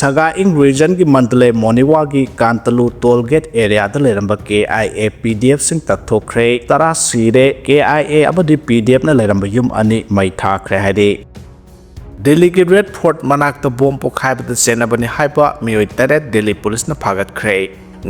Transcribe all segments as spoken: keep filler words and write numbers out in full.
ꯁꯒꯥꯏ ꯏꯪ ꯔꯤꯖꯟꯒꯤ Mandalay ꯃꯣꯅꯤꯋꯥꯒꯤ ꯀꯥꯟꯇꯂꯨ toll get ꯑꯦꯔꯤꯌꯥꯗ ꯂꯩꯔꯝꯕ ꯀꯦ ꯑꯥꯏ ꯑꯦ ꯄꯤ ꯗꯤ ꯑꯦꯐꯁꯤꯡ ꯇꯛꯊꯣꯛꯈ꯭ꯔꯦ꯫ ꯇꯔꯥ ꯁꯤꯔꯦ꯫ ꯀꯦ ꯑꯥꯏ ꯑꯦ ꯑꯃꯗꯤ ꯄꯤ ꯗꯤ ꯑꯦꯐꯅ ꯂꯩꯔꯝꯕ ꯌꯨꯝ ꯑꯅꯤ ꯃꯩ ꯊꯥꯈ꯭ꯔꯦ ꯍꯥꯏꯔꯤ꯫ ꯗꯤꯜꯂꯤꯒꯤ ꯔꯦꯗ ꯐꯣꯔꯠ ꯃꯅꯥꯛꯇ ꯕꯣꯝ ꯄꯣꯈꯥꯏꯕꯗ ꯆꯦꯟꯅꯕꯅꯤ ꯍꯥꯏꯕ ꯃꯤꯑꯣꯏ ꯇꯔꯦꯠ ꯗꯤꯜꯂꯤ ꯄꯨꯂꯤꯁꯅ ꯐꯥꯒꯠꯈ꯭ꯔꯦ꯫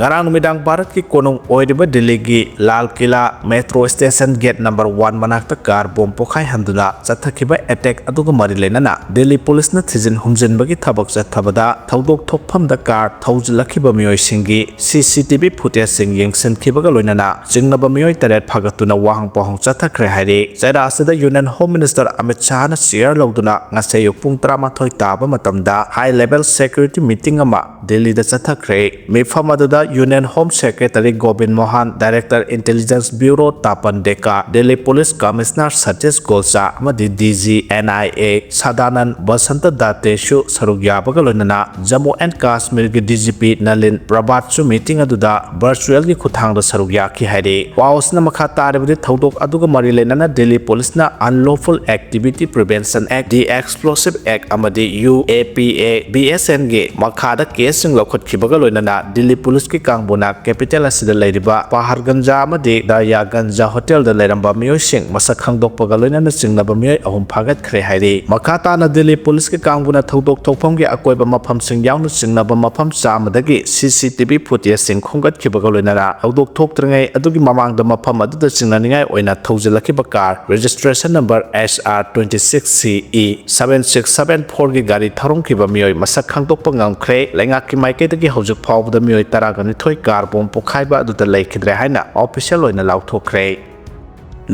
ꯉꯔꯥꯡ ꯅꯨꯃꯤꯗꯥꯡ ꯚꯥꯔꯠꯀꯤ ꯀꯣꯅꯨꯡ ꯑꯣꯏꯔꯤꯕ ꯗꯤꯜꯂꯤꯒꯤ Lal Qila metro station gate number one ꯃꯅꯥꯛꯇ ꯀꯥꯔ ꯕꯣꯝ ꯄꯣꯈꯥꯏꯍꯟꯗꯨꯅ ꯆꯠꯊꯈꯤꯕ ꯑꯦꯇꯦꯛ ꯑꯗꯨꯒ ꯃꯔꯤ ꯂꯩꯅꯅ ꯗꯤꯜꯂꯤ ꯄꯨꯂꯤꯁꯅ ꯊꯤꯖꯤꯟ ꯍꯨꯝꯖꯤꯟꯕꯒꯤ ꯊꯕꯛ ꯆꯠꯊꯕꯗ ꯊꯧꯗꯣꯛ ꯊꯣꯛꯐꯝꯗ ꯀꯥꯔ ꯊꯧꯖꯤꯜꯂꯛꯈꯤꯕ ꯃꯤꯑꯣꯏꯁꯤꯡꯒꯤ ꯁꯤ ꯁꯤ ꯇꯤ ꯚꯤ ꯐꯨꯇꯦꯖꯁꯤꯡ ꯌꯦꯡꯁꯤꯟꯈꯤꯕꯒ ꯂꯣꯏꯅꯅ ꯆꯤꯡꯅꯕ ꯃꯤꯑꯣꯏ ꯇꯔꯦꯠ ꯐꯥꯒꯠꯇꯨꯅ ꯋꯥꯍꯪ ꯄꯥꯎꯍꯪ ꯆꯠꯊꯈ꯭ꯔꯦ ꯍꯥꯏꯔꯤ꯫ ꯆꯩꯔꯥ ꯑꯁꯤꯗ ꯌꯨꯅꯤꯌꯟ ꯍꯣꯝ ꯃꯤꯅꯤꯁꯇꯔ ꯑꯃꯤꯠ ꯁꯥꯍꯅ ꯆꯤꯌꯔ ꯂꯧꯗꯨꯅ ꯉꯁꯤ ꯑꯌꯨꯛ ꯄꯨꯡ ꯇꯔꯥꯃꯥꯊꯣꯏ ꯇꯥꯕ ꯃꯇꯝꯗ ꯍꯥꯏ ꯂꯦꯚꯦꯜ ꯁꯦꯀ꯭ꯌꯨꯔꯤꯇꯤ ꯃꯤꯇꯤꯡ ꯑꯃ ꯗꯤꯜꯂꯤꯗ ꯆꯠꯊꯈ꯭ꯔꯦ꯫ ꯃꯤꯐꯝ ꯑꯗꯨꯗ ꯌꯨꯅꯤꯌꯟ ꯍꯣꯝ ꯁꯦꯀ꯭ꯔꯦꯇꯔꯤ ꯒꯣꯕꯤꯟ Mohan, director intelligence bureau Tapan Deka, Delhi police commissioner Satish Golcha ꯑꯃꯗꯤ D G N I A Sadanand Vasant ꯗꯥꯇꯦꯁꯨ ꯁꯔꯨꯛ ꯌꯥꯕꯒ ꯂꯣꯏꯅꯅ ꯖꯝꯃꯨ ꯑꯦꯟ ꯀꯥꯁꯃꯤꯔꯒꯤ ꯗꯤ ꯖꯤ ꯄꯤ ꯅꯂꯤꯟ ꯄ꯭ꯔꯚꯥꯠꯁꯨ ꯃꯤꯇꯤꯡ ꯑꯗꯨꯗ ꯚꯔꯆꯨꯑꯦꯜꯒꯤ ꯈꯨꯠꯊꯥꯡꯗ ꯁꯔꯨꯛ ꯌꯥꯈꯤ ꯍꯥꯏꯔꯤ꯫ ꯄꯥꯎ ꯑꯁꯤꯅ ꯃꯈꯥ ꯇꯥꯔꯤꯕꯗꯤ ꯊꯧꯗꯣꯛ ꯑꯗꯨꯒ ꯃꯔꯤ ꯂꯩꯅꯅ ꯗꯤꯜꯂꯤ ꯄꯨꯂꯤꯁꯅ Unlawful Activity Prevention Act, The Explosive Act ꯑꯃꯗꯤ U A P A B S ꯑꯦꯟꯒꯤ ꯃꯈꯥꯗ ꯀꯦꯁꯁꯤꯡ ꯂꯧꯈꯠꯈꯤꯕꯒ ꯂꯣꯏꯅꯅ ꯗꯤꯜꯂꯤ ꯄꯨꯂꯤꯁꯀꯤ ꯀꯥꯡꯕꯨꯅ ꯀꯦꯄꯤꯇꯦꯜ ꯑꯁꯤꯗ ꯂꯩꯔꯤꯕ ꯄꯍꯥꯔꯒꯟꯖꯥ ꯑꯃꯗꯤ ꯗꯥꯌꯥꯒꯟꯖꯥ ꯍꯣꯇꯦꯜꯗ ꯂꯩꯔꯝꯕ ꯃꯤꯑꯣꯏꯁꯤꯡ ꯃꯁꯛ ꯈꯪꯗꯣꯛꯄꯒ ꯂꯣꯏꯅꯅ ꯆꯤꯡꯅꯕ ꯃꯤꯑꯣꯏ ꯑꯍꯨꯝ ꯐꯥꯒꯠꯈ꯭ꯔꯦ ꯍꯥꯏꯔꯤ꯫ ꯃꯈꯥ ꯇꯥꯅ ꯗꯤꯜꯂꯤ ꯄꯨꯂꯤꯁꯀꯤ ꯀꯥꯡꯕꯨꯅ ꯊꯧꯗꯣꯛ ꯊꯣꯛꯐꯝꯒꯤ ꯑꯀꯣꯏꯕ ꯃꯐꯝꯁꯤꯡ ꯌꯥꯎꯅ ꯆꯤꯡꯅꯕ ꯃꯐꯝ ꯆꯥꯝꯃꯗꯒꯤ ꯁꯤ ꯁꯤ ꯇꯤ ꯚꯤ ꯐꯨꯇꯦꯖꯁꯤꯡ ꯈꯣꯝꯒꯠꯈꯤꯕꯒ ꯂꯣꯏꯅꯅ ꯊꯧꯗꯣꯛ ꯊꯣꯛꯇ꯭ꯔꯤꯉꯩ ꯑꯗꯨꯒꯤ ꯃꯃꯥꯡꯗ ꯃꯐꯝ ꯑꯗꯨꯗ ꯆꯤꯡꯅꯅꯤꯡꯉꯥꯏ ꯑꯣꯏꯅ ꯊꯧꯖꯤꯜꯂꯛꯈꯤꯕ car registration number H R twenty six C E seven six seven four ꯒꯤ ꯒꯥꯔꯤ ꯊꯧꯔꯝꯈꯤꯕ ꯃꯤꯑꯣꯏ ꯃꯁꯛ ꯈꯪꯗꯣꯛꯄ ꯉꯝꯈ꯭ꯔꯦ꯫ ꯂꯩꯉꯥꯛꯀꯤ ꯃꯥꯏꯀꯩꯗꯒꯤ ꯍꯧꯖꯤꯛ ꯐꯥꯎꯕꯗ ꯃꯤꯑꯣꯏ ꯇꯔꯥꯒ ꯅꯤꯊꯣꯏ ꯀꯥꯔ ꯕꯣꯝ ꯄꯣꯈꯥꯏꯕ ꯑꯗꯨꯗ ꯂꯩꯈꯤꯗ꯭ꯔꯦ ꯍꯥꯏꯅ ꯑꯣꯐꯤꯁꯤꯌꯦꯜ ꯑꯣꯏꯅ ꯂꯥꯎꯊꯣꯛꯈ꯭ꯔꯦ꯫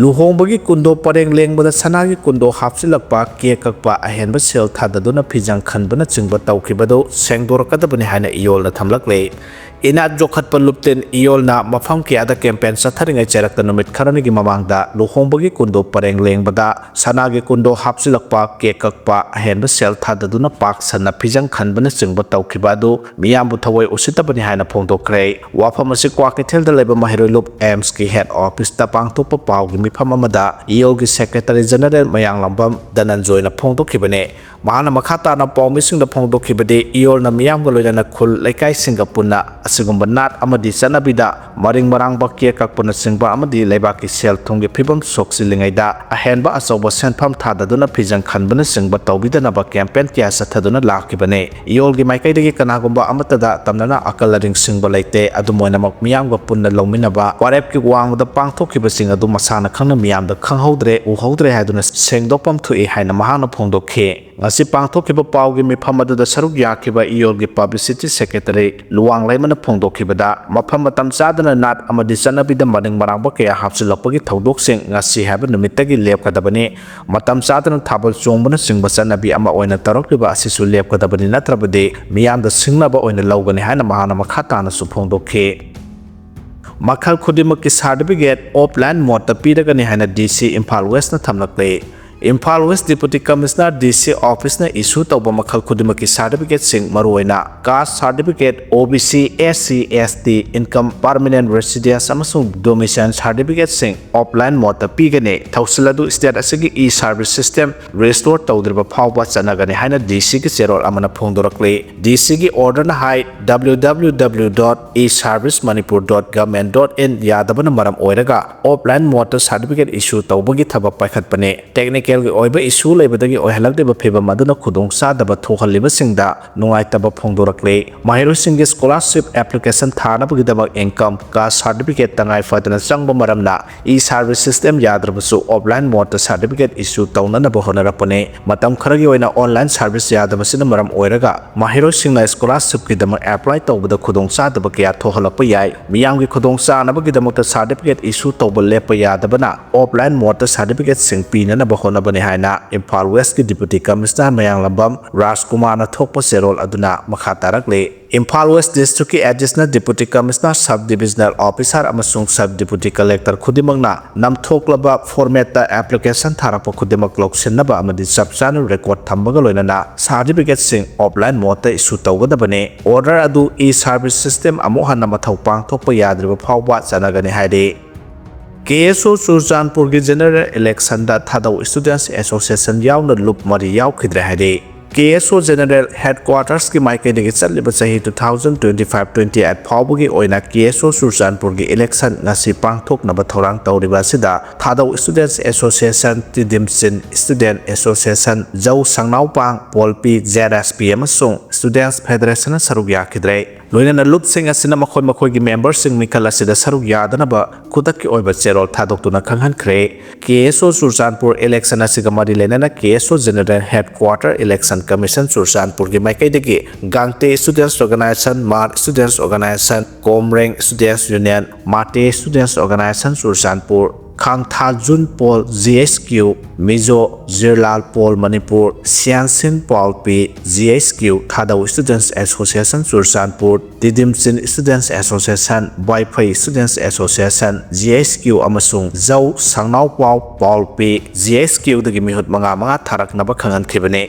ꯂꯨꯍꯣꯡꯕꯒꯤ ꯀꯨꯟꯗꯣ ꯄꯔꯦꯡ ꯂꯦꯡꯕꯗ ꯁꯅꯥꯒꯤ ꯀꯨꯟꯗꯣ ꯍꯥꯞꯆꯤꯜꯂꯛꯄ, ꯀꯦꯛ ꯀꯛꯄ, ꯑꯍꯦꯟꯕ ꯁꯦꯜ ꯊꯥꯗꯗꯨꯅ ꯐꯤꯖꯪ ꯈꯟꯕꯅꯆꯤꯡꯕ ꯇꯧꯈꯤꯕꯗꯨ ꯁꯦꯡꯗꯣꯔꯛꯀꯗꯕꯅꯤ ꯍꯥꯏꯅ ꯏꯌꯣꯜꯅ ꯊꯝꯂꯛꯂꯦ꯫ ꯏꯅꯥꯠ ꯌꯣꯛꯈꯠꯄ ꯂꯨꯞꯇꯦꯟ ꯏꯌꯣꯜꯅ ꯃꯐꯝ ꯀꯌꯥꯗ ꯀꯦꯝꯄꯦꯟ ꯆꯠꯊꯔꯤꯉꯩ ꯆꯩꯔꯛꯇ ꯅꯨꯃꯤꯠ ꯈꯔꯅꯤꯒꯤ ꯃꯃꯥꯡꯗ ꯂꯨꯍꯣꯡꯕꯒꯤ ꯀꯨꯟꯗꯣ ꯄꯔꯦꯡ ꯂꯦꯡꯕꯗ ꯁꯅꯥꯒꯤ ꯀꯨꯟꯗꯣ ꯍꯥꯞꯆꯤꯜꯂꯛꯄ, ꯀꯦꯛ ꯀꯛꯄ, ꯑꯍꯦꯟꯕ ꯁꯦꯜ ꯊꯥꯗꯗꯨꯅ ꯄꯥꯛ ꯁꯟꯅ ꯐꯤꯖꯪ ꯈꯟꯕꯅꯆꯤꯡꯕ ꯇꯧꯈꯤꯕ ꯑꯗꯨ ꯃꯤꯌꯥꯝꯕꯨ ꯊꯑꯣꯏ ꯎꯁꯤꯠꯇꯕꯅꯤ ꯍꯥꯏꯅ ꯐꯣꯡꯗꯣꯛꯈ꯭ꯔꯦ꯫ ꯋꯥꯐꯝ ꯑꯁꯤ ꯀ꯭ꯋꯥꯀꯩꯊꯦꯜꯗ ꯂꯩꯕ ꯃꯍꯩꯔꯣꯏ ꯂꯨꯞ ꯑꯦꯝꯁꯀꯤ ꯍꯦꯗ ꯑꯣꯐꯤꯁꯇ ꯄꯥꯡꯊꯣꯛꯄ ꯄꯥꯎꯒꯤ ꯃꯤꯐꯝ ꯑꯃꯗ ꯏꯌꯣꯜꯒꯤ Secretary General ꯃꯌꯥꯡꯂꯝꯕꯝ ꯙꯅꯟꯖꯣꯏꯅ ꯐꯣꯡꯗꯣꯛꯈꯤꯕꯅꯤ꯫ ꯃꯍꯥꯛꯅ ꯃꯈꯥ ꯇꯥꯅ ꯄꯥꯎꯃꯤꯁꯤꯡꯗ ꯐꯣꯡꯗꯣꯛꯈꯤꯕꯗꯤ, ꯏꯌꯣꯜꯅ ꯃꯤꯌꯥꯝꯒ ꯂꯣꯏꯅꯅ ꯈꯨꯜ ꯂꯩꯀꯥꯏꯁꯤꯡꯒ ꯄꯨꯟꯅ ꯑꯁꯤꯒꯨꯝꯕ ꯅꯥꯠ ꯑꯃꯗꯤ ꯆꯠꯅꯕꯤꯗ ꯃꯔꯤꯡ ꯃꯔꯥꯡꯕ, ꯀꯦꯛ ꯀꯛꯄꯅꯆꯤꯡꯕ ꯑꯃꯗꯤ ꯂꯩꯕꯥꯛꯀꯤ ꯁꯦꯜ ꯊꯨꯝꯒꯤ ꯐꯤꯕꯝ ꯁꯣꯛꯆꯤꯜꯂꯤꯉꯩꯗ ꯑꯍꯦꯟꯕ ꯑꯆꯧꯕ ꯁꯦꯟꯐꯝ ꯊꯥꯗꯗꯨꯅ ꯐꯤꯖꯪ ꯈꯟꯕꯅꯆꯤꯡꯕ ꯇꯧꯕꯤꯗꯅꯕ campaign ꯀꯌꯥ ꯆꯠꯊꯗꯨꯅ ꯂꯥꯛꯈꯤꯕꯅꯤ꯫ ꯏꯌꯣꯜꯒꯤ ꯃꯥꯏꯀꯩꯗꯒꯤ ꯀꯅꯥꯒꯨꯝꯕ ꯑꯃꯠꯇꯗ ꯇꯝꯅꯅ ꯑꯀꯜ ꯑꯔꯤꯡ ꯁꯤꯡꯕ ꯂꯩꯇꯦ꯫ ꯑꯗꯨꯝ ꯑꯣꯏꯅꯃꯛ ꯃꯤꯌꯥꯝꯒ ꯄꯨꯟꯅ ꯂꯧꯃꯤꯟꯅꯕ ꯋꯥꯔꯦꯞꯀꯤ ꯋꯥꯡꯃꯗ ꯄꯥꯡꯊꯣꯛꯈꯤꯕꯁꯤꯡ ꯑꯗꯨ ꯃꯁꯥꯅ ꯈꯪꯅ ꯃꯤꯌꯥꯝꯗ ꯈꯪꯍꯧꯗ꯭ꯔꯦ, ꯎꯍꯧꯗ꯭ꯔꯦ ꯍꯥꯏꯗꯨꯅ ꯁꯦꯡꯗꯣꯛꯐꯝ ꯊꯣꯛꯏ ꯍꯥꯏꯅ ꯃꯍꯥꯛꯅ ꯐꯣꯡꯗꯣꯛꯈꯤ꯫ ꯉꯁꯤ ꯄꯥꯡꯊꯣꯛꯈꯤꯕ ꯄꯥꯎꯒꯤ ꯃꯤꯐꯝ ꯑꯗꯨꯗ ꯁꯔꯨꯛ ꯌꯥꯈꯤꯕ ꯏꯌꯣꯜꯒꯤ Publicity Secretary ꯂꯨꯋꯥꯡ ꯂꯩꯃꯅ ꯐꯣꯡꯗꯣꯛꯈꯤꯕꯗ, ꯃꯐꯝ ꯃꯇꯝ ꯆꯥꯗꯅ ꯅꯥꯠ ꯑꯃꯗꯤ ꯆꯠꯅꯕꯤꯗ ꯃꯅꯤꯡ ꯃꯔꯥꯡꯕ ꯀꯌꯥ ꯍꯥꯞꯆꯤꯜꯂꯛꯄꯒꯤ ꯊꯧꯗꯣꯛꯁꯤꯡ ꯉꯁꯤ ꯍꯥꯏꯕ ꯅꯨꯃꯤꯠꯇꯒꯤ ꯂꯦꯞꯀꯗꯕꯅꯤ꯫ ꯃꯇꯝ ꯆꯥꯗꯅ ꯊꯥꯕꯜ ꯆꯣꯡꯕꯅꯆꯤꯡꯕ ꯆꯠꯅꯕꯤ ꯑꯃ ꯑꯣꯏꯅ ꯇꯧꯔꯛꯂꯤꯕ ꯑꯁꯤꯁꯨ ꯂꯦꯞꯀꯗꯕꯅꯤ, ꯅꯠꯇ꯭ꯔꯕꯗꯤ ꯃꯤꯌꯥꯝꯗ ꯁꯤꯡꯅꯕ ꯑꯣꯏꯅ ꯂꯧꯒꯅꯤ ꯍꯥꯏꯅ ꯃꯍꯥꯛꯅ ꯃꯈꯥ ꯇꯥꯅꯁꯨ ꯐꯣꯡꯗꯣꯛꯈꯤ꯫ ꯃꯈꯜ ꯈꯨꯗꯤꯡꯃꯛꯀꯤ certificate offline mode ꯇ ꯄꯤꯔꯒꯅꯤ ꯍꯥꯏꯅ D C ꯏꯝꯐꯥꯜ West ꯅ ꯊꯝꯂꯛꯂꯤ꯫ Imphal West Deputy Commissioner D C Office ꯅ issue ꯇꯧꯕ ꯃꯈꯜ ꯈꯨꯗꯤꯡꯃꯛꯀꯤ certificate ꯁꯤꯡ, ꯃꯔꯨꯑꯣꯏꯅ caste certificate, O B C, S C, S T, income, permanent residence ꯑꯃꯁꯨꯡ domicile certificate ꯁꯤꯡ offline mode ꯇ ꯄꯤꯒꯅꯤ꯫ ꯊꯧꯁꯤꯜ ꯑꯗꯨ state ꯑꯁꯤꯒꯤ e-service system restore ꯇꯧꯗ꯭ꯔꯤꯕ ꯐꯥꯎꯕ ꯆꯠꯅꯒꯅꯤ ꯍꯥꯏꯅ D C ꯒꯤ ꯆꯦꯔꯣꯜ ꯑꯃꯅ ꯐꯣꯡꯗꯣꯔꯛꯂꯤ꯫ D C ꯒꯤ order ꯅ ꯍꯥꯏ, W W W dot e service manipur dot government dot in ꯌꯥꯗꯕꯅ ꯃꯔꯝ ꯑꯣꯏꯔꯒ offline mode ꯇ certificate issue ꯇꯧꯕꯒꯤ ꯊꯕꯛ ꯄꯥꯏꯈꯠꯄꯅꯤ꯫ Technical ꯒꯤ ꯑꯣꯏꯕ issue ꯂꯩꯕꯗꯒꯤ ꯑꯣꯏꯍꯜꯂꯛꯂꯤꯕ ꯐꯤꯚꯝ ꯑꯗꯨꯅ ꯈꯨꯗꯣꯡꯆꯥꯗꯕ ꯊꯣꯛꯍꯜꯂꯤꯕꯁꯤꯡꯗ ꯅꯨꯡꯉꯥꯏꯇꯕ ꯐꯣꯡꯗꯣꯔꯛꯂꯤ꯫ ꯃꯍꯩꯔꯣꯏꯁꯤꯡꯒꯤ scholarship application ꯊꯥꯅꯕꯒꯤꯗꯃꯛ income, caste certificate ꯇꯉꯥꯏ ꯐꯗꯅ ꯆꯪꯕ ꯃꯔꯝꯅ e-service system ꯌꯥꯗ꯭ꯔꯕꯁꯨ offline mode ꯇ certificate issue ꯇꯧꯅꯅꯕ ꯍꯣꯠꯅꯔꯛꯄꯅꯤ꯫ ꯃꯇꯝ ꯈꯔꯒꯤ ꯑꯣꯏꯅ online service ꯌꯥꯗꯕꯁꯤꯅ ꯃꯔꯝ ꯑꯣꯏꯔꯒ ꯃꯍꯩꯔꯣꯏꯁꯤꯡꯅ scholarship ꯀꯤꯗꯃꯛ apply ꯇꯧꯕꯗ ꯈꯨꯗꯣꯡꯆꯥꯗꯕ ꯀꯌꯥ ꯊꯣꯛꯍꯜꯂꯛꯄ ꯌꯥꯏ꯫ ꯃꯤꯌꯥꯝꯒꯤ ꯈꯨꯗꯣꯡꯆꯥꯅꯕꯒꯤꯗꯃꯛꯇ certificate issue ꯇꯧꯕ ꯂꯦꯞꯄ ꯌꯥꯗꯕꯅ offline mode ꯇ certificate ꯁꯤꯡ ꯄꯤꯅꯅꯕ ꯍꯣꯠꯅꯕꯅꯤ ꯍꯥꯏꯅ ꯏꯝꯐꯥꯜ West ꯀꯤ Deputy Commissioner ꯃꯌꯥꯡꯂꯝꯕꯝ ꯔꯥꯖꯀꯨꯃꯥꯔꯅ ꯊꯣꯛꯄ ꯆꯦꯔꯣꯜ ꯑꯗꯨꯅ ꯃꯈꯥ ꯇꯥꯔꯛꯂꯤ꯫ ꯏꯝꯐꯥꯜ West District ꯀꯤ Additional Deputy Commissioner, Sub Divisional Officer ꯑꯃꯁꯨꯡ Sub Deputy Collector ꯈꯨꯗꯤꯡꯃꯛꯅ ꯅꯝꯊꯣꯛꯂꯕ format ꯇ application ꯊꯥꯔꯛꯄ ꯈꯨꯗꯤꯡꯃꯛ ꯂꯧꯁꯤꯟꯅꯕ ꯑꯃꯗꯤ ꯆꯞ ꯆꯥꯅ record ꯊꯝꯕꯒ ꯂꯣꯏꯅꯅ certificate ꯁꯤꯡ offline mode ꯇ issue ꯇꯧꯒꯗꯕꯅꯤ꯫ Order ꯑꯗꯨ e-service system ꯑꯃꯨꯛ ꯍꯟꯅ ꯃꯊꯧ ꯄꯥꯡꯊꯣꯛꯄ ꯌꯥꯗ꯭ꯔꯤꯕ ꯐꯥꯎꯕ ꯆꯠꯅꯒꯅꯤ ꯍꯥꯏꯔꯤ꯫ ꯀꯦ ꯑꯦꯁ ꯑꯣ ꯆꯨꯔꯆꯥꯟꯄꯨꯔꯒꯤ ꯖꯦꯅꯔꯦꯜ ꯏꯂꯦꯛꯁꯟꯗ ꯊꯥꯗꯧ ꯏꯁꯇꯨꯗꯦꯟꯠꯁ ꯑꯦꯁꯣꯁꯤꯌꯦꯁꯟ ꯌꯥꯎꯅ ꯂꯨꯞ ꯃꯔꯤ ꯌꯥꯎꯈꯤꯗ꯭ꯔꯦ ꯍꯥꯏꯔꯤ꯫ ꯀꯦ ꯑꯦꯁ ꯑꯣ ꯖꯦꯅꯔꯦꯜ ꯍꯦꯗꯀ꯭ꯋꯥꯇꯔꯁꯀꯤ ꯃꯥꯏꯀꯩꯗꯒꯤ ꯆꯠꯂꯤꯕ ꯆꯍꯤ two thousand twenty five twenty eight ꯐꯥꯎꯕꯒꯤ ꯑꯣꯏꯅ ꯀꯦ ꯑꯦꯁ ꯑꯣ ꯆꯨꯔꯆꯥꯟꯄꯨꯔꯒꯤ ꯏꯂꯦꯛꯁꯟ ꯉꯁꯤ ꯄꯥꯡꯊꯣꯛꯅꯕ ꯊꯧꯔꯥꯡ ꯇꯧꯔꯤꯕ ꯑꯁꯤꯗ ꯊꯥꯗꯧ students association, Tidim Chin student association, Zou Sangnaupang, Polpi, Z S P ꯑꯃꯁꯨꯡ ꯏꯁꯇꯨꯗꯦꯟꯠꯁ ꯐꯦꯗꯔꯦꯁꯟꯅ ꯁꯔꯨꯛ ꯌꯥꯈꯤꯗ꯭ꯔꯦ꯫ ꯂꯣꯏꯅꯅ ꯂꯨꯞꯁꯤꯡ ꯑꯁꯤꯅ ꯃꯈꯣꯏ ꯃꯈꯣꯏꯒꯤ ꯃꯦꯝꯕꯔꯁꯤꯡ ꯃꯤꯈꯜ ꯑꯁꯤꯗ ꯁꯔꯨꯛ ꯌꯥꯗꯅꯕ ꯈꯨꯗꯛꯀꯤ ꯑꯣꯏꯕ ꯆꯦꯔꯣꯜ ꯊꯥꯗꯣꯛꯇꯨꯅ ꯈꯪꯍꯟꯈ꯭ꯔꯦ꯫ ꯀꯦ ꯑꯦꯁ ꯑꯣ ꯆꯨꯔꯆꯥꯟꯄꯨꯔ ꯏꯂꯦꯛꯁꯟ ꯑꯁꯤꯒ ꯃꯔꯤ ꯂꯩꯅꯅ ꯀꯦ ꯑꯦꯁ ꯑꯣ ꯖꯦꯅꯔꯦꯜ ꯍꯦꯗꯀ꯭ꯋꯥꯇꯔ ꯏꯂꯦꯛꯁꯟ ꯀꯃꯤꯁꯟ ꯆꯨꯔꯆꯥꯟꯄꯨꯔꯒꯤ ꯃꯥꯏꯀꯩꯗꯒꯤ ꯒꯥꯡꯇꯦ students organisation, Hmar students organisation, Komrem students union, Mate students organisation Churachandpur, ꯈꯥꯡꯊꯥꯖꯨꯟ Pawl G H Q, Mizo Zirlai Pawl Manipur, Siamsin Pawlpi G H Q, Thadou students association Churachandpur, Tidim Chin students association, Vaiphei students association, G H Q ꯑꯃꯁꯨꯡ ꯖꯧ ꯁꯪꯅꯥꯎꯄꯥꯎ ꯄꯥꯎꯜꯄꯤ ꯖꯤ ꯑꯩꯆ ꯀ꯭ꯌꯨꯗꯒꯤ ꯃꯤꯍꯨꯠ ꯃꯉꯥ ꯃꯉꯥ ꯊꯥꯔꯛꯅꯕ ꯈꯪꯍꯟꯈꯤꯕꯅꯤ꯫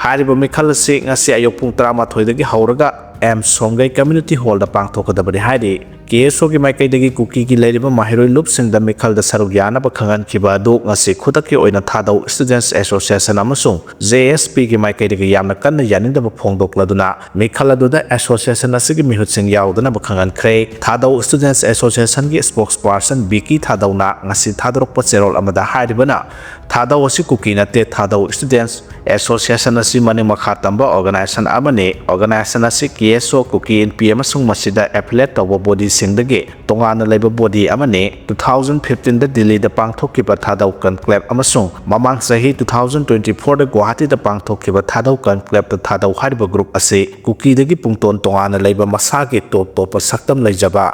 ꯍꯥꯏꯔꯤꯕ ꯃꯤꯈꯜ ꯑꯁꯤ ꯉꯁꯤ ꯑꯌꯨꯛ ꯄꯨꯡ ꯇꯔꯥꯃꯥꯊꯣꯏꯗꯒꯤ ꯍꯧꯔꯒ ꯑꯦꯝ ꯁꯣꯝꯒꯩ ꯀꯝꯃ꯭ꯌꯨꯅꯤꯇꯤ ꯍꯣꯜꯗ ꯄꯥꯡꯊꯣꯛꯀꯗꯕꯅꯤ ꯍꯥꯏꯔꯤ꯫ ꯀꯦ ꯑꯦꯁ ꯑꯣꯒꯤ ꯃꯥꯏꯀꯩꯗꯒꯤ ꯀꯨꯀꯤꯒꯤ ꯂꯩꯔꯤꯕ ꯃꯍꯩꯔꯣꯏ ꯂꯨꯞꯁꯤꯡꯗ ꯃꯤꯈꯜꯗ ꯁꯔꯨꯛ ꯌꯥꯅꯕ ꯈꯪꯍꯟꯈꯤꯕ ꯑꯗꯨ ꯉꯁꯤ ꯈꯨꯗꯛꯀꯤ ꯑꯣꯏꯅ ꯊꯥꯗꯧ ꯏꯁꯇꯨꯗꯦꯟꯠꯁ ꯑꯦꯁꯣꯁꯤꯌꯦꯁꯟ ꯑꯃꯁꯨꯡ ꯖꯦ ꯑꯦꯁ ꯄꯤꯒꯤ ꯃꯥꯏꯀꯩꯗꯒꯤ ꯌꯥꯝꯅ ꯀꯟꯅ ꯌꯥꯅꯤꯡꯗꯕ ꯐꯣꯡꯗꯣꯛꯂꯗꯨꯅ ꯃꯤꯈꯜ ꯑꯗꯨꯗ ꯑꯦꯁꯣꯁꯤꯌꯦꯁꯟ ꯑꯁꯤꯒꯤ ꯃꯤꯍꯨꯠꯁꯤꯡ ꯌꯥꯎꯗꯅꯕ ꯈꯪꯍꯟꯈ꯭ꯔꯦ꯫ ꯊꯥꯗꯧ ꯏꯁꯇꯨꯗꯦꯟꯠꯁ ꯑꯦꯁꯣꯁꯤꯌꯦꯁꯟꯒꯤ ꯁ꯭ꯄꯣꯛꯁꯄꯥꯔꯁꯟ ꯕꯤꯀꯤ ꯊꯥꯗꯧꯅ ꯉꯁꯤ ꯊꯥꯗꯣꯔꯛꯄ ꯆꯦꯔꯣꯜ ꯑꯃꯗ ꯍꯥꯏꯔꯤꯕꯅ, ꯊꯥꯗꯧ ꯑꯁꯤ ꯀꯨꯀꯤ ꯅꯠꯇꯦ, ꯊꯥꯗꯧ ꯏꯁꯇꯨꯗꯦꯟꯠꯁ ꯑꯦꯁꯣꯁꯤꯌꯦꯁꯟ ꯑꯁꯤ ꯃꯅꯤꯡ ꯃꯈꯥ ꯇꯝꯕ ꯑꯣꯔꯒꯅꯥꯏꯖꯦꯁꯟ ꯑꯃꯅꯤ꯫ ꯑꯣꯔꯒꯅꯥꯏꯖꯦꯁꯟ ꯑꯁꯤ ꯀꯦ ꯑꯦꯁ ꯑꯣ, ꯀꯨꯀꯤ ꯏꯟꯄꯤ ꯑꯃꯁꯨꯡ ꯃꯁꯤꯗ ꯑꯦꯐꯤꯂꯦꯠ ꯇꯧꯕ ꯕꯣꯗꯤꯁꯤꯡꯗꯒꯤ ꯇꯣꯉꯥꯟꯅ ꯂꯩꯕ ꯕꯣꯗꯤ ꯑꯃꯅꯤ꯫ Two thousand fifteenꯗ ꯗꯤꯜꯂꯤꯗ ꯄꯥꯡꯊꯣꯛꯈꯤꯕ ꯊꯥꯗꯧ ꯀꯟꯀ꯭ꯂꯦꯕ ꯑꯃꯁꯨꯡ ꯃꯃꯥꯡ ꯆꯍꯤ two thousand twenty fourꯗ ꯒꯨꯋꯥꯍꯥꯇꯤꯗ ꯄꯥꯡꯊꯣꯛꯈꯤꯕ ꯊꯥꯗꯧ ꯀꯟꯀ꯭ꯂꯦꯕꯇ ꯊꯥꯗꯧ ꯍꯥꯏꯔꯤꯕ ꯒ꯭ꯔꯨꯞ ꯑꯁꯤ ꯀꯨꯀꯤꯗꯒꯤ ꯄꯨꯡꯇꯣꯟ ꯇꯣꯉꯥꯟꯅ ꯂꯩꯕ ꯃꯁꯥꯒꯤ ꯇꯣꯞ ꯇꯣꯞꯄ ꯁꯛꯇꯝ ꯂꯩꯖꯕ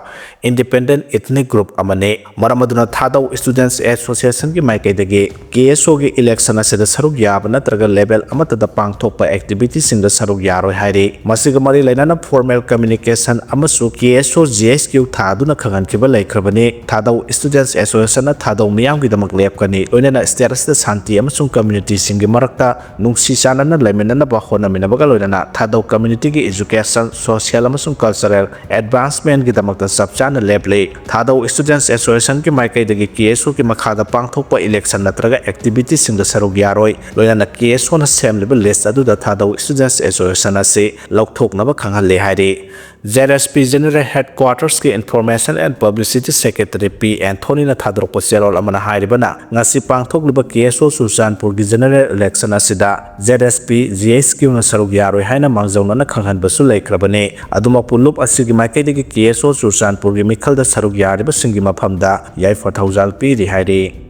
ꯏꯟꯗꯤꯄꯦꯟꯗꯦꯟꯠ ꯏꯊꯅꯤꯛ ꯒ꯭ꯔꯨꯞ ꯑꯃꯅꯤ꯫ ꯃꯔꯝ ꯑꯗꯨꯅ ꯊꯥꯗꯧ ꯏꯁꯇꯨꯗꯦꯟꯠꯁ ꯑꯦꯁꯣꯁꯤꯌꯦꯁꯟꯒꯤ ꯃꯥꯏꯀꯩꯗꯒꯤ ꯀꯦ ꯑꯦꯁ ꯑꯣꯒꯤ ꯏꯂꯦꯛꯁꯟ ꯑꯁꯤꯗ ꯁꯔꯨꯛ ꯌꯥꯕ ꯅꯠꯇ꯭ꯔꯒ ꯂꯦꯕꯦꯜ ꯑꯃꯠꯇꯗ ꯄꯥꯡꯊꯣꯛꯄ ꯑꯦꯛꯇꯤꯚꯤꯇꯤꯁꯤꯡꯗ ꯁꯔꯨꯛ ꯌꯥꯔꯣꯏ ꯍꯥꯏꯔꯤ꯫ ꯃꯁꯤꯒ ꯃꯔꯤ ꯂꯩꯅꯅ ꯐꯣꯔꯃꯦꯜ ꯀꯝꯃ꯭ꯌꯨꯅꯤꯀꯦꯁꯟ ꯑꯃꯁꯨ ꯀꯦ ꯑꯦꯁ ꯑꯣ ꯖꯤ ꯑꯩꯆ ꯀ꯭ꯌꯨ ꯊꯥꯗꯨꯅ ꯈꯪꯍꯟꯈꯤꯕ ꯂꯩꯈ꯭ꯔꯕꯅꯤ꯫ ꯊꯥꯗꯧ Students Associationꯅ ꯊꯥꯗꯧ ꯃꯤꯌꯥꯝꯒꯤꯗꯃꯛ ꯂꯦꯞꯀꯅꯤ, ꯂꯣꯏꯅꯅ stateꯇ ꯁꯥꯟꯇꯤ ꯑꯃꯁꯨꯡ communityꯁꯤꯡꯒꯤ ꯃꯔꯛꯇ ꯅꯨꯡꯁꯤ ꯆꯥꯟꯅꯅ ꯂꯩꯃꯤꯟꯅꯅꯕ ꯍꯣꯠꯅꯃꯤꯟꯅꯕꯒ ꯂꯣꯏꯅꯅ ꯊꯥꯗꯧ communityꯒꯤ education, social ꯑꯃꯁꯨꯡ cultural advancementꯒꯤꯗꯃꯛꯇ ꯆꯞ ꯆꯥꯅ ꯂꯦꯞꯂꯤ꯫ ꯊꯥꯗꯧ Students Associationꯒꯤ ꯃꯥꯏꯀꯩꯗꯒꯤ KSOꯒꯤ ꯃꯈꯥꯗ ꯄꯥꯡꯊꯣꯛꯄ election ꯅꯠꯇ꯭ꯔꯒ activityꯁꯤꯡꯗ ꯁꯔꯨꯛ ꯌꯥꯔꯣꯏ, ꯂꯣꯏꯅꯅ KSOꯅ ꯁꯦꯝꯂꯤꯕ list ꯑꯗꯨꯗ ꯊꯥꯗꯧ Students Association ꯑꯁꯤ ꯂꯧꯊꯣꯛꯅꯕ ꯈꯪꯍꯜꯂꯤ ꯍꯥꯏꯔꯤ꯫ ZSP General Headquartersꯀꯤ Information and Publicity Secretary P Anthonyꯅ ꯊꯥꯗꯣꯔꯛꯄ ꯆꯦꯔꯣꯜ ꯑꯃꯅ ꯍꯥꯏꯔꯤꯕꯅ, ꯉꯁꯤ ꯄꯥꯡꯊꯣꯛꯂꯤꯕ KSO ꯆꯨꯔꯆꯥꯟꯄꯨꯔꯒꯤ general election ꯑꯁꯤꯗ ZSP GHQꯅ ꯁꯔꯨꯛ ꯌꯥꯔꯣꯏ ꯍꯥꯏꯅ ꯃꯥꯡꯖꯧꯅꯅ ꯈꯪꯍꯟꯕꯁꯨ ꯂꯩꯈ꯭ꯔꯕꯅꯤ꯫ ꯑꯗꯨꯃꯛꯄꯨ, ꯂꯨꯞ ꯑꯁꯤꯒꯤ ꯃꯥꯏꯀꯩꯗꯒꯤ KSO ꯆꯨꯔꯆꯥꯟꯄꯨꯔꯒꯤ ꯃꯤꯈꯜꯗ ꯁꯔꯨꯛ ꯌꯥꯔꯤꯕꯁꯤꯡꯒꯤ ꯃꯐꯝꯗ ꯌꯥꯏꯐ ꯊꯧꯖꯥꯜ ꯄꯤꯔꯤ ꯍꯥꯏꯔꯤ꯫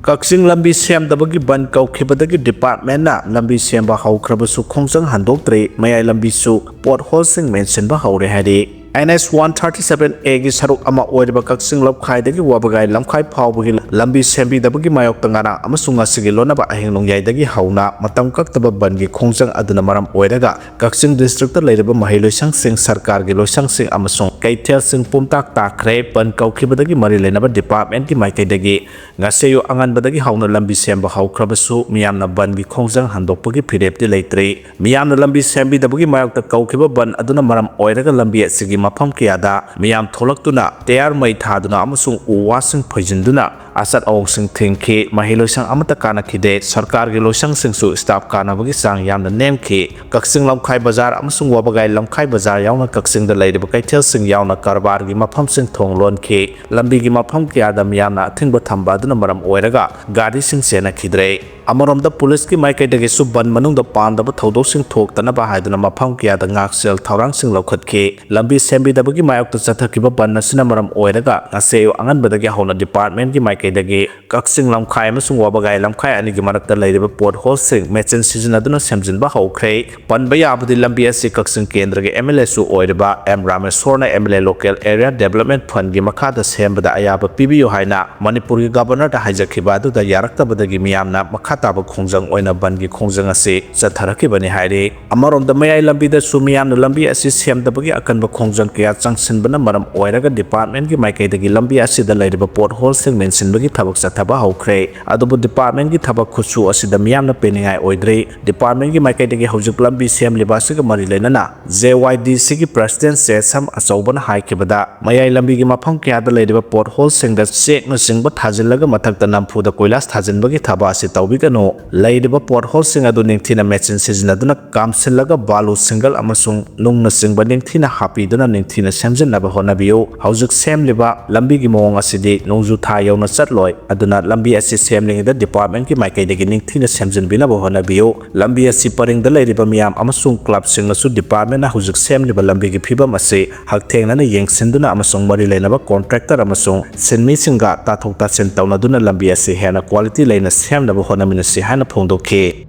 ꯀꯛꯆꯤꯡ ꯂꯝꯕꯤ ꯁꯦꯝꯗꯕꯒꯤ ꯕꯟ ꯀꯧꯈꯤꯕꯗꯒꯤ departmentꯅ ꯂꯝꯕꯤ ꯁꯦꯝꯕ ꯍꯧꯈ꯭ꯔꯕꯁꯨ ꯈꯣꯡꯖꯪ ꯍꯟꯗꯣꯛꯇ꯭ꯔꯤ, ꯃꯌꯥꯏ ꯂꯝꯕꯤꯁꯨ potholeꯁꯤꯡ ꯃꯦꯟꯁꯤꯟꯕ ꯍꯧꯔꯦ ꯍꯥꯏꯔꯤ꯫ NH one thirty seven Aꯒꯤ ꯁꯔꯨꯛ ꯑꯃ ꯑꯣꯏꯔꯤꯕ ꯀꯛꯆꯤꯡ ꯂꯝꯈꯥꯏꯗꯒꯤ ꯋꯥꯕꯒꯥꯏ ꯂꯝꯈꯥꯏ ꯐꯥꯎꯕꯒꯤ ꯂꯝꯕꯤ ꯁꯦꯝꯕꯤꯗꯕꯒꯤ ꯃꯥꯌꯣꯛꯇ ꯉꯔꯥꯡ ꯑꯃꯁꯨꯡ ꯉꯁꯤꯒꯤ ꯂꯣꯟꯅꯕ ꯑꯍꯤꯡ ꯅꯣꯡꯌꯥꯏꯗꯒꯤ ꯍꯧꯅ ꯃꯇꯝ ꯀꯛꯇꯕ ꯕꯟꯒꯤ ꯈꯣꯡꯖꯪ ꯑꯗꯨꯅ ꯃꯔꯝ ꯑꯣꯏꯔꯒ ꯀꯛꯆꯤꯡ districtꯇ ꯂꯩꯔꯤꯕ ꯃꯍꯩꯂꯣꯏꯁꯪꯁꯤꯡ, ꯁꯔꯀꯥꯔꯒꯤ ꯂꯣꯏꯁꯪꯁꯤꯡ ꯑꯃꯁꯨꯡ ꯀꯩꯊꯦꯜꯁꯤꯡ ꯄꯨꯝꯇꯥꯛ ꯇꯥꯈ꯭ꯔꯦ꯫ ꯕꯟ ꯀꯧꯈꯤꯕꯗꯒꯤ ꯃꯔꯤ ꯂꯩꯅꯕ departmentꯀꯤ ꯃꯥꯏꯀꯩꯗꯒꯤ ꯉꯁꯤ ꯑꯌꯨꯛ ꯑꯉꯟꯕꯗꯒꯤ ꯍꯧꯅ ꯂꯝꯕꯤ ꯁꯦꯝꯕ ꯍꯧꯈ꯭ꯔꯕꯁꯨ ꯃꯤꯌꯥꯝꯅ ꯕꯟꯒꯤ ꯈꯣꯡꯖꯪ ꯍꯟꯗꯣꯛꯄꯒꯤ ꯐꯤꯔꯦꯞꯇꯤ ꯂꯩꯇ꯭ꯔꯤ꯫ ꯃꯤꯌꯥꯝꯅ ꯂꯝꯕꯤ ꯁꯦꯝꯕꯤꯗꯕꯒꯤ ꯃꯥꯌꯣꯛꯇ ꯀꯧꯈꯤꯕ ꯕꯟ ꯑꯗꯨꯅ ꯃꯔꯝ ꯑꯣꯏꯔꯒ ꯂꯝꯕꯤ ꯑꯁꯤꯒꯤ ꯃꯐꯝ ꯀꯌꯥꯗ ꯃꯤꯌꯥꯝ ꯊꯣꯛꯂꯛꯇꯨꯅ ꯇꯌꯥꯔ ꯃꯩ ꯊꯥꯗꯨꯅ ꯑꯃꯁꯨꯡ ꯎ ꯋꯥꯁꯤꯡ ꯐꯣꯏꯖꯤꯟꯗꯨꯅ ꯑꯆꯠ ꯑꯑꯣꯡꯁꯤꯡ ꯊꯤꯡꯈꯤ꯫ ꯃꯍꯩ ꯂꯣꯏꯁꯪ ꯑꯃꯠꯇ ꯀꯥꯟꯅꯈꯤꯗꯦ꯫ ꯁꯔꯀꯥꯔꯒꯤ ꯂꯣꯏꯁꯪꯁꯤꯡꯁꯨ staff ꯀꯥꯟꯅꯕꯒꯤ ꯆꯥꯡ ꯌꯥꯝꯅ ꯅꯦꯝꯈꯤ꯫ ꯀꯛꯆꯤꯡ ꯂꯝꯈꯥꯏ ꯕꯖꯥꯔ ꯑꯃꯁꯨꯡ ꯋꯥꯕꯒꯥꯏ ꯂꯝꯈꯥꯏ ꯕꯖꯥꯔ ꯌꯥꯎꯅ ꯀꯛꯆꯤꯡꯗ ꯂꯩꯔꯤꯕ ꯀꯩꯊꯦꯜꯁꯤꯡ ꯌꯥꯎꯅ ꯀꯔꯕꯥꯔꯒꯤ ꯃꯐꯝꯁꯤꯡ ꯊꯣꯡ ꯂꯣꯟꯈꯤ꯫ ꯂꯝꯕꯤꯒꯤ ꯃꯐꯝ ꯀꯌꯥꯗ ꯃꯤꯌꯥꯝꯅ ꯑꯊꯤꯡꯕ ꯊꯝꯕ ꯑꯗꯨꯅ ꯃꯔꯝ ꯑꯣꯏꯔꯒ ꯒꯥꯔꯤꯁꯤꯡ ꯆꯦꯟꯅꯈꯤꯗ꯭ꯔꯦ꯫ ꯑꯃꯔꯣꯝꯗ, ꯄꯨꯂꯤꯁꯀꯤ ꯃꯥꯏꯀꯩꯗꯒꯤꯁꯨ ꯕꯟ ꯃꯅꯨꯡꯗ ꯄꯥꯝꯗꯕ ꯊꯧꯗꯣꯛꯁꯤꯡ ꯊꯣꯛꯇꯅꯕ ꯍꯥꯏꯗꯨꯅ ꯃꯐꯝ ꯀꯌꯥꯗ ꯉꯥꯛꯁꯦꯜ ꯊꯧꯔꯥꯡꯁꯤꯡ ꯂꯧꯈꯠꯈꯤ꯫ ꯂꯝꯕꯤ ꯁꯦꯝꯕꯤꯗꯕꯒꯤ ꯃꯥꯌꯣꯛꯇ ꯆꯠꯊꯈꯤꯕ ꯕꯟ ꯑꯁꯤꯅ ꯃꯔꯝ ꯑꯣꯏꯔꯒ ꯉꯁꯤ ꯑꯌꯨꯛ ꯑꯉꯟꯕꯗꯒꯤ ꯍꯧꯅ departmentꯀꯤ ꯃꯥꯏꯀꯩ ꯑꯗꯒꯤ ꯀꯛꯆꯤꯡ ꯂꯝꯈꯥꯏ ꯑꯃꯁꯨꯡ ꯋꯥꯕꯒꯥꯏ ꯂꯝꯈꯥꯏ ꯑꯅꯤꯒꯤ ꯃꯔꯛꯇ ꯂꯩꯔꯤꯕ ꯄꯣꯠ ꯍꯣꯜꯁꯤꯡ ꯃꯦꯆꯤꯟ ꯁꯤꯖꯤꯟꯅꯗꯨꯅ ꯁꯦꯝꯖꯤꯟꯕ ꯍꯧꯈ꯭ꯔꯦ꯫ ꯄꯟꯕ ꯌꯥꯕꯗꯤ, ꯂꯝꯕꯤ ꯑꯁꯤ ꯀꯛꯆꯤꯡ ꯀꯦꯟꯗ꯭ꯔꯒꯤ ꯑꯦꯝ ꯑꯦꯜ ꯑꯦꯁꯨ ꯑꯣꯏꯔꯤꯕ ꯑꯦꯝ ꯔꯥꯃꯦꯁꯣꯔꯅ M L A local area development ꯐꯟꯒꯤ ꯃꯈꯥꯗ ꯁꯦꯝꯕꯗ ꯑꯌꯥꯕ ꯄꯤꯕꯤꯌꯨ ꯍꯥꯏꯅ ꯃꯅꯤꯄꯨꯔꯒꯤ ꯒꯕꯔꯅꯔꯗ ꯍꯥꯏꯖꯈꯤꯕ ꯑꯗꯨꯗ ꯌꯥꯔꯛꯇꯕꯗꯒꯤ ꯃꯤꯌꯥꯝꯅ ꯃꯈꯥ ꯇꯥꯕ ꯈꯣꯡꯖꯪ ꯑꯣꯏꯅ ꯕꯟꯒꯤ ꯈꯣꯡꯖꯪ ꯑꯁꯤ ꯆꯠꯊꯔꯛꯈꯤꯕꯅꯤ ꯍꯥꯏꯔꯤ꯫ ꯑꯃꯔꯣꯝꯗ, ꯃꯌꯥꯏ ꯂꯝꯕꯤꯗꯁꯨ ꯃꯤꯌꯥꯝꯅ ꯂꯝꯕꯤ ꯑꯁꯤ ꯁꯦꯝꯗꯕꯒꯤ ꯑꯀꯟꯕ ꯈꯣꯡꯖꯪ ꯀꯌꯥ ꯆꯪꯁꯤꯟꯕꯅ ꯃꯔꯝ ꯑꯣꯏꯔꯒ ꯗꯤꯄꯥꯔꯠꯃꯦꯟꯒꯤ ꯃꯥꯏꯀꯩꯗꯒꯤ ꯂꯝꯕꯤ ꯑꯁꯤꯗ ꯂꯩꯔꯤꯕ ꯄꯣꯠ ꯍꯣꯜꯁꯤꯡ ꯃꯦꯟꯁꯤꯟꯕꯒꯤ ꯊꯕꯛ ꯆꯠꯊꯕ ꯍꯧꯈ꯭ꯔꯦ꯫ ꯑꯗꯨꯕꯨ ꯗꯤꯄꯥꯔꯠꯃꯦꯟꯒꯤ ꯊꯕꯛ ꯈꯨꯠꯁꯨ ꯑꯁꯤꯗ ꯃꯤꯌꯥꯝꯅ ꯄꯦꯟꯅꯤꯡꯉꯥꯏ ꯑꯣꯏꯗ꯭ꯔꯤ꯫ ꯗꯤꯄꯥꯔꯠꯃꯦꯟꯒꯤ ꯃꯥꯏꯀꯩꯗꯒꯤ ꯍꯧꯖꯤꯛ ꯂꯝꯕꯤ ꯁꯦꯝꯂꯤꯕ ꯑꯁꯤꯒ ꯃꯔꯤ ꯂꯩꯅꯅ ꯖꯦ ꯋꯥꯏ ꯗꯤ ꯁꯤꯒꯤ ꯄ꯭ꯔꯁꯤꯗꯦꯟ ꯆꯦꯁꯝ ꯑꯆꯧꯕꯅ ꯍꯥꯏꯈꯤꯕꯗ, ꯃꯌꯥꯏ ꯂꯝꯕꯤꯒꯤ ꯃꯐꯝ ꯀꯌꯥꯗ ꯂꯩꯔꯤꯕ ꯄꯣꯠ ꯍꯣꯜꯁꯤꯡꯗ ꯆꯦꯛꯅꯆꯤꯡꯕ ꯊꯥꯖꯤꯜꯂꯒ ꯃꯊꯛꯇ ꯅꯝꯐꯨꯗ ꯀꯣꯏꯂꯥꯁ ꯊꯥꯖꯤꯟꯕꯒꯤ ꯊꯕꯛ ꯑꯁꯤ ꯇꯧꯕꯤꯒꯅꯨ꯫ ꯂꯩꯔꯤꯕ ꯄꯣꯠ ꯍꯣꯜꯁꯤꯡ ꯑꯗꯨ ꯅꯤꯡꯊꯤꯅ ꯃꯦꯆꯤꯟ ꯁꯤꯖꯤꯟꯅꯗꯨꯅ ꯀꯥꯝꯁꯤꯜꯂꯒ ꯕꯥꯂꯨ, ꯁꯤꯡꯒꯜ ꯑꯃꯁꯨꯡ ꯅꯨꯡꯅꯆꯤꯡꯕ ꯅꯤꯡꯊꯤꯅ ꯍꯥꯞꯄꯤꯗꯨꯅ ꯅꯤꯡꯊꯤꯅ ꯁꯦꯝꯖꯤꯟꯅꯕ ꯍꯣꯠꯅꯕꯤꯌꯨ꯫ ꯍꯧꯖꯤꯛ ꯁꯦꯝꯂꯤꯕ ꯂꯝꯕꯤꯒꯤ ꯃꯑꯣꯡ ꯑꯁꯤꯗꯤ ꯅꯣꯡꯖꯨ ꯊꯥ ꯌꯧꯅ ꯆꯠꯂꯣꯏ꯫ ꯑꯗꯨꯅ ꯂꯝꯕꯤ ꯑꯁꯤ ꯁꯦꯝꯂꯤꯉꯩꯗ ꯗꯤꯄꯥꯔꯠꯃꯦꯟꯒꯤ ꯃꯥꯏꯀꯩꯗꯒꯤ ꯅꯤꯡꯊꯤꯅ ꯁꯦꯝꯖꯤꯟꯕꯤꯅꯕ ꯍꯣꯠꯅꯕꯤꯌꯨ꯫ ꯂꯝꯕꯤ ꯑꯁꯤ ꯄꯔꯤꯡꯗ ꯂꯩꯔꯤꯕ ꯃꯤꯌꯥꯝ ꯑꯃꯁꯨꯡ ꯀ꯭ꯂꯕꯁꯤꯡꯅꯁꯨ ꯗꯤꯄꯥꯔꯠꯃꯦꯟꯅ ꯍꯧꯖꯤꯛ ꯁꯦꯝꯂꯤꯕ ꯂꯝꯕꯤꯒꯤ ꯐꯤꯕꯝ ꯑꯁꯤ ꯍꯛꯊꯦꯡꯅꯅ ꯌꯦꯡꯁꯤꯟꯗꯨꯅ ꯑꯃꯁꯨꯡ ꯃꯔꯤ ꯂꯩꯅꯕ ꯀꯣꯟꯇ꯭ꯔꯦꯛꯇꯔ ꯑꯃꯁꯨꯡ ꯁꯤꯟꯃꯤꯁꯤꯡꯒ ꯇꯥꯊꯣꯛ ꯇꯥꯁꯤꯟ ꯇꯧꯅꯗꯨꯅ ꯂꯝꯕꯤ ꯑꯁꯤ ꯍꯦꯟꯅ ꯀ꯭ꯋꯥꯂꯤꯇꯤ ꯂꯩꯅ ꯁꯦꯝꯅꯕ ꯍꯣꯠꯅꯃꯤꯟꯅꯁꯤ ꯍꯥꯏꯅ ꯐꯣꯡꯗꯣꯛꯈꯤ꯫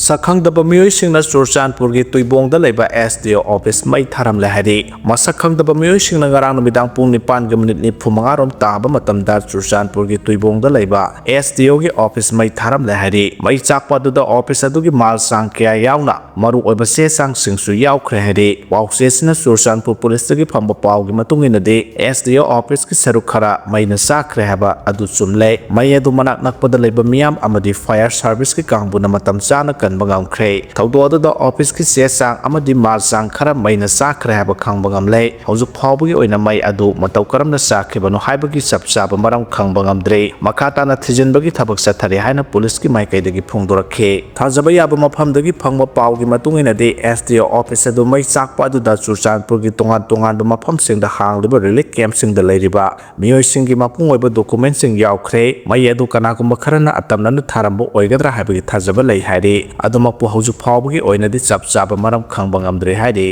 ꯁꯛꯈꯪꯗꯕ ꯃꯤꯑꯣꯏꯁꯤꯡꯅ ꯆꯨꯔꯆꯥꯟꯄꯨꯔꯒꯤ ꯇꯨꯏꯕꯣꯡꯗ ꯂꯩꯕ ꯑꯦꯁ ꯗꯤ ꯑꯣ ꯑꯣꯐꯤꯁ ꯃꯩ ꯊꯥꯔꯝꯂꯦ ꯍꯥꯏꯔꯤ꯫ ꯃꯁꯛ ꯈꯪꯗꯕ ꯃꯤꯑꯣꯏꯁꯤꯡꯅ ꯉꯔꯥꯡ ꯅꯨꯃꯤꯗꯥꯡ ꯄꯨꯡ ꯅꯤꯄꯥꯟꯒ ꯃꯤꯅꯤꯠ ꯅꯤꯐꯨ ꯃꯉꯥ ꯔꯣꯝ ꯇꯥꯕ ꯃꯇꯝꯗ ꯆꯨꯔꯆꯥꯟꯄꯨꯔꯒꯤ ꯇꯨꯏꯕꯣꯡꯗ ꯂꯩꯕ ꯑꯦꯁ ꯗꯤ ꯑꯣꯒꯤ ꯑꯣꯐꯤꯁ ꯃꯩ ꯊꯥꯔꯝꯂꯦ ꯍꯥꯏꯔꯤ꯫ ꯃꯩ ꯆꯥꯛꯄ ꯑꯗꯨꯗ ꯑꯣꯐꯤꯁ ꯑꯗꯨꯒꯤ ꯃꯥꯜ ꯆꯥꯡ ꯀꯌꯥ ꯌꯥꯎꯅ ꯃꯔꯨꯑꯣꯏꯕ ꯆꯦ ꯆꯥꯡꯁꯤꯡꯁꯨ ꯌꯥꯎꯈ꯭ꯔꯦ ꯍꯥꯏꯔꯤ꯫ ꯄꯥꯎꯆꯦꯁꯤꯅ ꯆꯨꯔꯆꯥꯟꯄꯨꯔ ꯄꯨꯂꯤꯁꯇꯒꯤ ꯐꯪꯕ ꯄꯥꯎꯒꯤ ꯃꯇꯨꯡ ꯏꯟꯅꯗꯤ, ꯑꯦꯁ ꯗꯤ ꯑꯣ ꯑꯣꯐꯤꯁꯀꯤ ꯁꯔꯨꯛ ꯈꯔ ꯃꯩꯅ ꯆꯥꯛꯈ꯭ꯔꯦ ꯍꯥꯏꯕ ꯑꯗꯨ ꯆꯨꯝꯂꯦ꯫ ꯃꯩ ꯑꯗꯨ ꯃꯅꯥꯛ ꯅꯛꯄꯗ ꯂꯩꯕ ꯃꯤꯌꯥꯝ ꯑꯃꯗꯤ ꯐꯥꯌꯔ ꯁꯥꯔꯚꯤꯁꯀꯤ ꯀꯥꯡꯕꯨꯅ ꯃꯇꯝ ꯆꯥꯅ ꯀꯟꯕ ꯉꯝꯈ꯭ꯔꯦ꯫ ꯊꯧꯗꯣꯛ ꯑꯗꯨꯗ ꯑꯣꯐꯤꯁꯀꯤ ꯆꯦ ꯆꯥꯡ ꯑꯃꯗꯤ ꯃꯥꯜ ꯆꯥꯡ ꯈꯔ ꯃꯩꯅ ꯆꯥꯛꯈ꯭ꯔꯦ ꯍꯥꯏꯕ ꯈꯪꯕ ꯉꯝꯂꯦ꯫ ꯍꯧꯖꯤꯛ ꯐꯥꯎꯕꯒꯤ ꯑꯣꯏꯅ ꯃꯩ ꯑꯗꯨ ꯃꯇꯧ ꯀꯔꯝꯅ ꯆꯥꯛꯈꯤꯕꯅꯣ ꯍꯥꯏꯕꯒꯤ ꯆꯞ ꯆꯥꯕ ꯃꯔꯝ ꯈꯪꯕ ꯉꯝꯗ꯭ꯔꯤ꯫ ꯃꯈꯥ ꯇꯥꯅ ꯊꯤꯖꯤꯟꯕꯒꯤ ꯊꯕꯛ ꯆꯠꯊꯔꯤ ꯍꯥꯏꯅ ꯄꯨꯂꯤꯁꯀꯤ ꯃꯥꯏꯀꯩꯗꯒꯤ ꯐꯣꯡꯗꯣꯔꯛꯈꯤ꯫ ꯊꯥꯖꯕ ꯌꯥꯕ ꯃꯐꯝꯗꯒꯤ ꯐꯪꯕ ꯄꯥꯎꯒꯤ ꯃꯇꯨꯡ ꯏꯟꯅꯗꯤ, ꯑꯦꯁ ꯗꯤ ꯑꯣ ꯑꯣꯐꯤꯁ ꯑꯗꯨ ꯃꯩ ꯆꯥꯛꯄ ꯑꯗꯨꯗ ꯆꯨꯔꯆꯥꯟꯄꯨꯔꯒꯤ ꯇꯣꯉꯥꯟ ꯇꯣꯉꯥꯟꯕ ꯃꯐꯝꯁꯤꯡꯗ ꯍꯥꯡꯂꯤꯕ ꯔꯤꯂꯤꯐ ꯀꯦꯝꯞꯁꯤꯡꯗ ꯂꯩꯔꯤꯕ ꯃꯤꯑꯣꯏꯁꯤꯡꯒꯤ ꯃꯄꯨꯡ ꯑꯣꯏꯕ ꯗꯣꯀꯨꯃꯦꯟꯠꯁꯤꯡ ꯌꯥꯎꯈ꯭ꯔꯦ꯫ ꯃꯩ ꯑꯗꯨ ꯀꯅꯥꯒꯨꯝꯕ ꯈꯔꯅ ꯑꯇꯝꯅꯅ ꯊꯥꯔꯝꯕ ꯑꯣꯏꯒꯗ꯭ꯔꯥ ꯍꯥꯏꯕꯒꯤ ꯊꯥꯖꯕ ꯂꯩ ꯍꯥꯏꯔꯤ꯫ ꯑꯗꯨꯃꯛꯄꯨ ꯍꯧꯖꯤꯛ ꯐꯥꯎꯕꯒꯤ ꯑꯣꯏꯅꯗꯤ ꯆꯞ ꯆꯥꯕ ꯃꯔꯝ ꯈꯪꯕ ꯉꯝꯗ꯭ꯔꯤ ꯍꯥꯏꯔꯤ꯫